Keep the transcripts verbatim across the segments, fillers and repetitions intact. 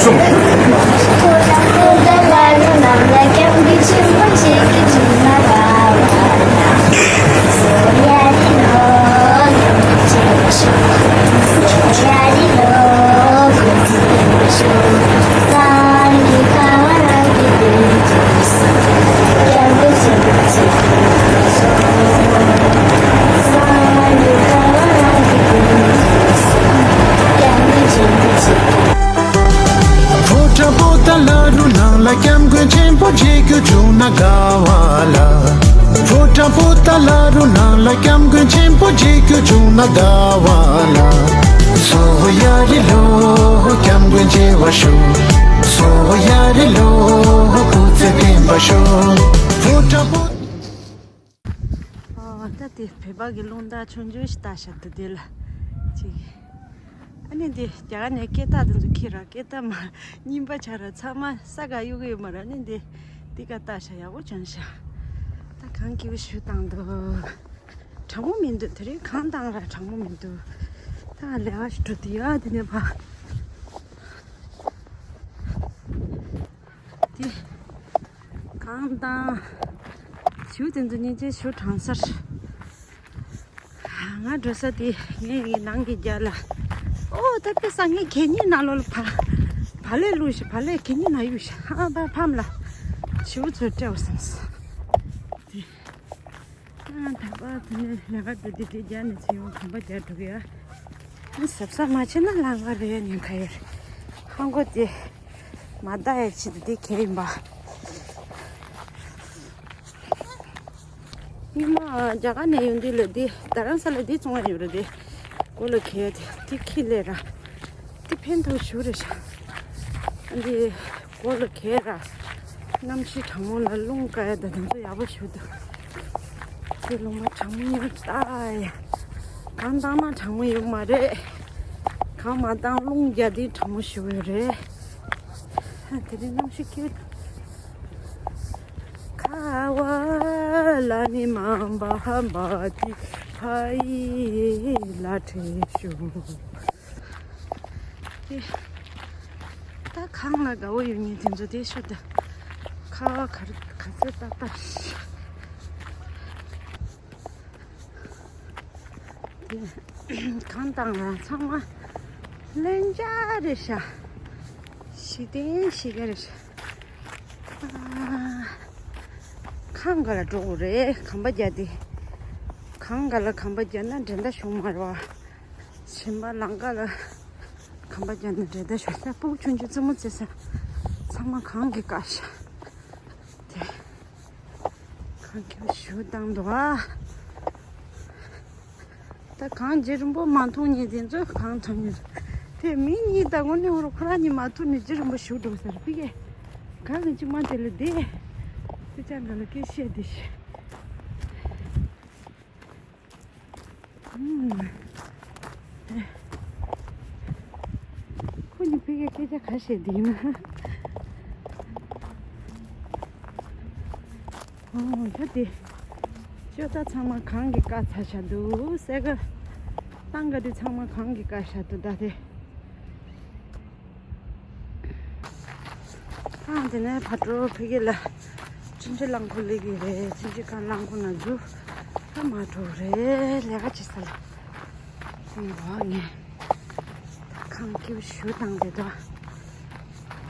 ཕོ་བྲང་པོ་ཏཱ་ལ་རུ་ནང་ལ་སྐྱབས་མགོན་ཆེན་པོ་མཇལ་རྒྱུ་བྱུང་ན་དགའ་བ་ལ། ཕོ་བྲང་པོ་ཏཱ་ལ་རུ་ནང་ལ་སྐྱབས་མགོན་ཆེན་པོ་མཇལ་རྒྱུ་བྱུང་ན་དགའ་བ་ལ། སོ་ཡ་རི་ལོ་སྐྱབས་མགོན་མཇལ་བར་ཤོག་སོ་ཡ་རི་ལོ་སྐུ་ཚེ་བརྟན་པར་ཤོག་ཕོ་བྲང་པོ། ཨ་ད་དེ་བོད་པ་གི་རླུང་རྟ་ཆུང་ཆུང་ཞིག་བཏགས་བཞག་འདུག་དེ་ལ་ཅིག་ཨ་ནི་འདི་རྒྱ་གར་ནས་སྐད་རྟགས་དེ་ཚོ་ཁྱེར་ར། སྐད་རྟགས་མ་རྙིང་པ་ཆགས་ར། ཚང་མ་ས་ག་གཡུག་གི་ཡོད་མ་རེད། ཨ་ནི་འདི་འདི་ག་བཏགས་བཞག་ཡག་པོ་བྱུང་ཤག་ད་གངས་སྐྱིད་པོ་ཞེ་དྲག་འདུག་གྲང་མོ་མི་འདུག་དེ་རིང་གངས་བཏང་ར་གྲང་མོ་མི་འདུག་ད་ལས་ཀ་ཞིག་འགྲོ་དུས་ཡ་དེ་ནས་ཕ། དེ། གངས་དང་། ཞུ་དེ་ཚོ་སྙིང་རྗེ་ཞུ་གྲང་སར། ང་འགྲོ་ས་དེ་ངའི་ནང་གི་རྒྱ་ལ། ཨོ་ད་དཔེ་ས་ངའི་གད་སྙིགས་ནང་ལོགས་ལ་བ། བ་ལས་བླུགས་ཤིག་བ་ལས་གད་སྙིགས་ནང་གཡུགས་ཤིག་ཨ་ཕ་ཕམ་ལ། ཞུ་ཚོ་སྤྲད་བ་བསམས། དེ། ང་ད་པ་དེ་ནས་ལས་ཀ་འགྲོ་དུས་དེ་རྒྱ་ནས་ཚུར་ཡོང་གོམ་པ་རྒྱག་འགྲོ་གི་ཡ། ཨ་གཟབ་གཟབ་མ་བྱས་ན་ལང་ཀ་རེད་ཉེན་ཁ་ཡོད་རེད། ཧང་གོ་དེ་མ་ད་ཡ་ཆེད་དུ་དེ་གས་ཡིན་པ། ཉི་མ་རྒྱ་གར་ནས་ཡོང་དུས་ལ་དེ་རྡ་རམ་ས་ལ་དེ་བཙོང་ཡ་ཡོད་རེད་དེ། གོ་ལ་གས་དེ་དེ་ཁྱི་ལས་ར། དེ་ཕན་ཐོགས་ཞུ་རེད་ཤག་ཨ་འདི། གོ་ལ་གས་ར། གནམ་གཤིས་གྲང་མོ་ལ་རླུང་ཀ་ཡ་ད་དང་ཚོ་ཡག་པོ་ཞུ་འདུག་དེ་རླུང་མ་གྲང་མོ་ཉོ་ལྟ་ཡ། གང་བཏང་ན་གྲང་མོ་ཡོད་མ་རེད། གང་མ་བཏང་རླུང་རྒྱག་དུས་གྲང་མོ་ཞུ་ཡོད་རེད། ཨ་དེ་རིང་གནམ་གཤིས་སྐྱིད། ཁ་བ་ལ་ནི་མ་འབའ་འབའ་ཏི་ཕ་ཡི་ལ་ཁྲེ་ཞུ། ཨེ། ད་གང་ལ་དགའ་བོ་ཡོད་ངེས་དེ་ཚོ་དེ་ཤོད་ད། ཁ་བ་གར་ག་ཚོད་ཏག་ཏག་དེ། གང་བཏང་ལ་ཚང་མ་ལན་ཆགས་རེད་ཤག་ཞིག་བསྟན་ཞིག་ག་རེད་ཤག་གང་ག་ལ་འགྲོ་དགོས་རེད་གམ་པ་རྒྱག་དེ། གང་ག་ལ་གམ་པ་རྒྱག་ན་འགྲན་ཟླ་བྱུང་མ་རེད་བ། ཞིམ་པ་ལང་ཀ་ལ་གམ་པ་རྒྱག་ན་འགྲན་ཟླ་བྱུང་ས་སྤུ་གུ་ཆུང་ཆུང་རྩེད་མོ་རྩེ་ས་ཚང་མ་གང་གི་བཀའ་ཤག་དེ། གང་གི་ཞུ་བཏང་འདུག་ཨ། ད་གང་རྗེ་རིན་པོ་མ་མཐོང་ཉིན་དེ་ཚོ་གང་ཐོན་ཉིན། དེ་མི་གཉིས་ད་དངོས་གནས་འོར་ཁོ་རང་གཉིས་མ་ཐུག་ནས་རྗེ་རིན་པོ་ཞུ་འགྲོ་ཟེར་ཕི་གེ། གང་གི་ཅི་མ་དེ་ལ་བསྡད། དེ་ཅང་ག་ལ་སྐད་བཤད་དེ་ཤི། ཁོ་གཉིས་ཕི་གེ་སྐད་ཆ་ག་བཤད་དེ་ཡིན་ན། ཨོ་ད་དེ། ཅོ་ད་ཚང་མ་གང་གི་བཀའ་ཚ་བྱ་འདུག་སེ་ག་བཏང་ག་དེ་ཚང་མ་གང་གི་བཀའ་བྱ་འདུག་ད་དེ། ཨང་དེ་ནས་ཕ་དྲོ་ཕི་གེ་ལ་ཆུང་ཆུང་རླངས་འཁོར་ལས་གི་རེད། ཆུང་ཆུང་ཁ་རླངས་འཁོར་ན་འཛུལ་ད་མ་འགྲོ་རེད། ལས་ཀ་བྱེད་ས་ལ་ཡིན་བ་ངས་ད་གང་སྐྱིད་ཞུ་བཏང་དེ་ད།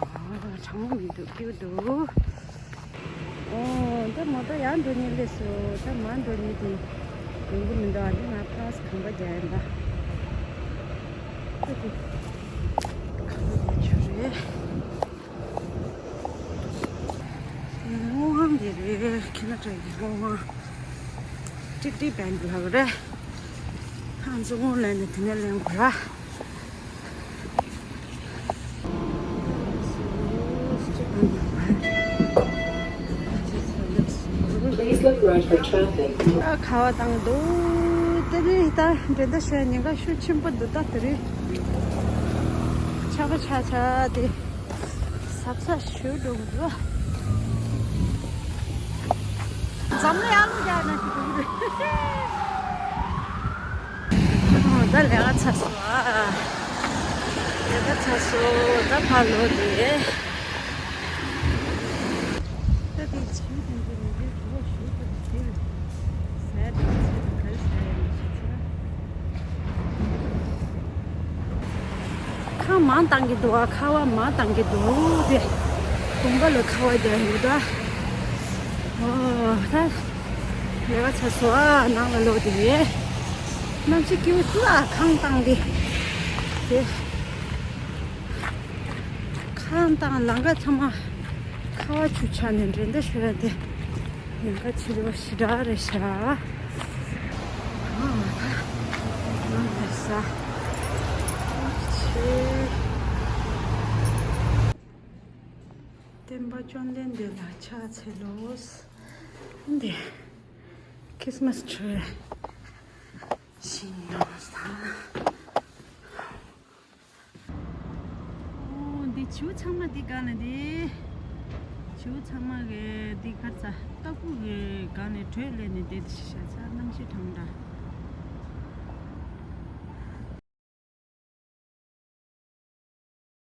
ཨོ་གྲང་མོ་མི་འདུག་སྐྱིད་འདུག་ཨོ་ད་མོ་ཊ་ཡར་འགྲོ་ཉེན་སླེབས་སོང་། ད་མར་འགྲོ་ཉེན་དེ་ཡོང་གི་མི་འདུག་ཨ་འདི་ང་ཕར་གང་པ་རྒྱག་ཡིན་ད། ད་དེ་གང་པ་རྒྱག་ཆོག་རེད། སྔོ་ཧང་དེ་རེད། ཁེ་ན་ཌ་གི་སྔོ་ཧང་ཀྲིག་ཀྲིག་བན་དུ་ལབ་རེད། ཧང་ཚོ་སྔོ་ལེན་ནས་དེ་ནས་ལེན་དགོས་ར། Please look right for traffic. ཨ་ཁ་བ་བཏང་འདུག་དེ་ནས་ད་འགྲན་ཟླ་ཞོན་ཉེན་ཁ་ཤུགས་ཆེན་པོ་འདུག་ད་དེ་རིང་ཆར་པ་ཆག་ཆག་དེ་ཟབ་ས་ཞུ་འགྲོ་གི་འདུག་འཛམ་གླིང་ཨ་ལོ་རྒྱག་ན་ཞུ་གི་རེད། ད་ལས་ཀ་ཚར་སོང་ཨ། ད་ཚ་སོ་ད་ཕར་ལོག་དེ། ད་དེ་ཆུ་དེ་འདི་མི་འདྲའི་གྲོགས་ཞུ་ད་དེ་ཟས་དེ་ཚོ་ག་རེ་ཟ་ཡ་མི་ཤེས་ཚ། ཁང་མང་བཏང་གི་འདུག་ཨ། ཁ་བ་མང་བཏང་གི་འདུག་དེ་དགོན་པ་ལ་ཁ་བ་རྒྱག་ཡོད་ད། ཨོ་ད་ལས་ཀ་ཚར་སོང་ཨ། ནང་ལ་ལོག་དེ་རེད། གནམ་གཤིས་སྐྱིད་པོ་འདུག་ཨ། ཁང་བཏང་དེ་དེ་ཁང་བཏང་ལམ་ཁ་ཚང་མ་ཁ་བ་ཆུ་ཆགས་ནས་འགྲོ་འདི་ཤོར་ཡ་དེ། ཉེན་ཁ་ཆེ་རུ་ཞེ་དྲག་རེད་ཤག་ཨ་མ་ད་ང་ལ་ས་ཆེ། སྟོན་པ་བཅོམ་ལྡན་འདས་ལ་ཕྱག་འཚལ་ལོ། འདི་ཁྲིས་མས་ཊི་རི་ཤིང་ཡོད་ས། ཨོ། འདི་བྱིའུ་ཚང་མ་འདི་སྒང་ལ་འདི། བྱིའུ་ཚང་མ་གི་འདི་གར་ཚ་ལྟག་ཕུག་གི་སྒང་ནས་དྲོད་ལེན་ནས་བསྡད་དེ་ཤ་ཚ་གནམ་གཤིས་གྲང་འདྲ།